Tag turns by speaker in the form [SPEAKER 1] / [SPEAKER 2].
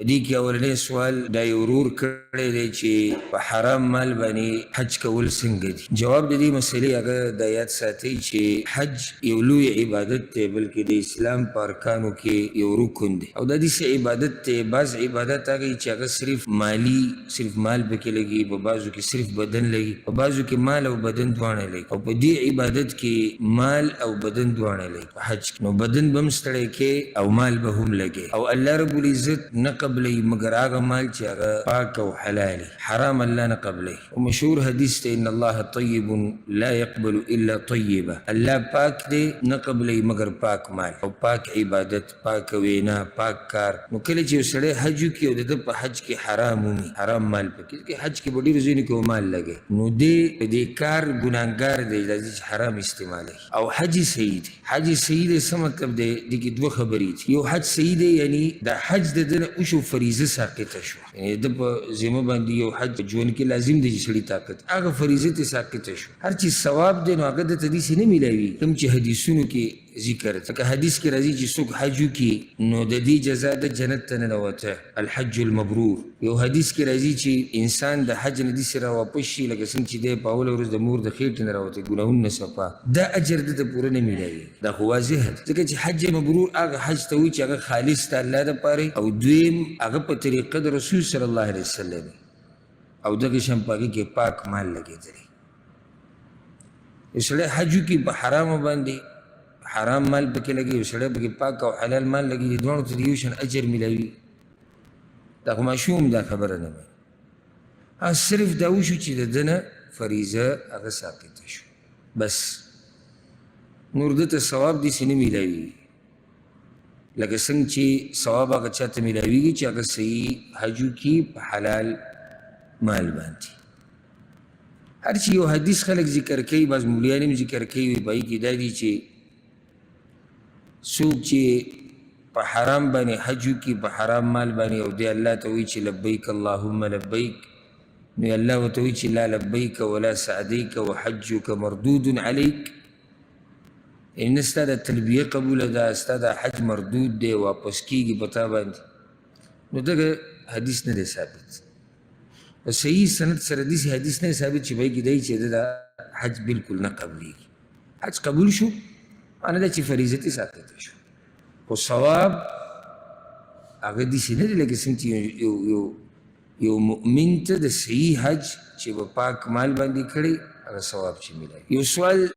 [SPEAKER 1] په دې کې اولنی سوال دا یو ورور کړی دی چې په حرام مال باندې حج کول څنګه دي؟ جواب د دې مسئلې هغه دا یاد ساتئ چې حج یو لوی عبادت دی، بلکې د اسلام په ارکانو کې یو رکن دی، او دا داسې عبادت دی، بعض عبادت هغه وي چې هغه صرف مالي، صرف مال پکې لګي، په بعضو کې صرف بدن لګي، په بعضو کې مال او بدن دواړه لګي، او په دې عبادت کې مال او بدن دواړه لګي. په حج کې نو بدن به هم ستړی کې او مال به هم لګي، او الله رب العزت نه قبلوي مګر هغه مال چې هغه پاک او حلال وي، حرام الله نه قبلوي. او مشهور حدیث دی، ان الله طیب لا يقبل الا طیبا، الله پاک دی، نه قبلوي مګر پاک مال او پاک عبادت، پاکه وینا، پاک کار. نو کله چې یو سړی حج وکړي او د ده په حج کې حرام ومي، حرام مال پکې، ځکه حج کې په ډېرو ځایونو کې مال لګوي، نو دی په دې کار ګناهګار دی، راځي چې حرام استعمالوي. او حج یې صحیح دی. حج یې صحیح دی څه مطلب دی؟ دې کې دوه خبرې دي. یو حج صحیح دی یعنی د حج د ده نه وشو، فریضه ساقطه شوه، یعنی د ده په ذمه باندې یو حج په ژوند کې لازم دی چې سړي طاقت، هغه فریضه ترې ساقطه شوه. هر چې ثواب دی نو هغه ده ته داسې نه میلاوي کوم چې حدیثونو کې ذکر دی. لکه حدیث کې راځي چې څوک حج وکړي نو د دې جزا ده جنت ته ننوته، الحج المبرور. یو حدیث کې راځي چې انسان د حج نه داسې راواپس شي لکه څنګه چې دی په اوله ورځ د مور د خېټې نه راوتی، ګناهونه صفا، دا اجر ده ته پوره نه میلاوي. دا خو واضح ده، ځکه چې حج مبرور هغه حج ته وایي چې هغه خالص د الله دپاره، او دویم هغه په طریقه د رسول صلی الله علیه وسلم، او دغه شان په هغې کې پاک مال لګېدلی. یو سړی حج وکړي په حرامو باندې، حرام مال پکې لګي، یو سړی پکې پاک او حلال مال لګي، دې دواړو ته د یو شان اجر میلاوي. دا خو ماشوم دا خبره نه مني. هغه صرف دا وشو چې د ده نه فریضه هغه ساقطه شو، بس نور ده ته ثواب داسې نه میلاوي لکه څنګه چې ثواب هغه چا ته میلاویږي چې هغه صحیح حج وکړي په حلال مال باندې. هر چې یو حدیث خلک ذکر کوي، بعض مولیان هم ذکر کوي، وایي په هغې کې دا دي چې څوک چې په حرام باندې حج وکړي، په حرام مال باندې، او دی الله ته وایي چې لبیک اللهم لبیک، نو الله ورته وایي چې لا لبیک ولا سعدیک وحجک مردود علیک، یعنې نه ستا د تلبیه قبوله ده، ستا د حج مردود دی، واپس کېږي په تا باندې. نو دغه حدیث نه دی ثابت، په صحیح سند سره داسې حدیث نه ثابت چې په هغې کې دی چې د حج بالکل نه قبلېږي. حج قبول شو معنی دا چې فریضه ترې ساقطه شو، خو ثواب هغه داسې نه دی لکه څنګه چې یو یو یو مؤمن ته د صحیح حج چې په پاک مال باندې کړی هغه ثواب چې میلاوي. یو سوال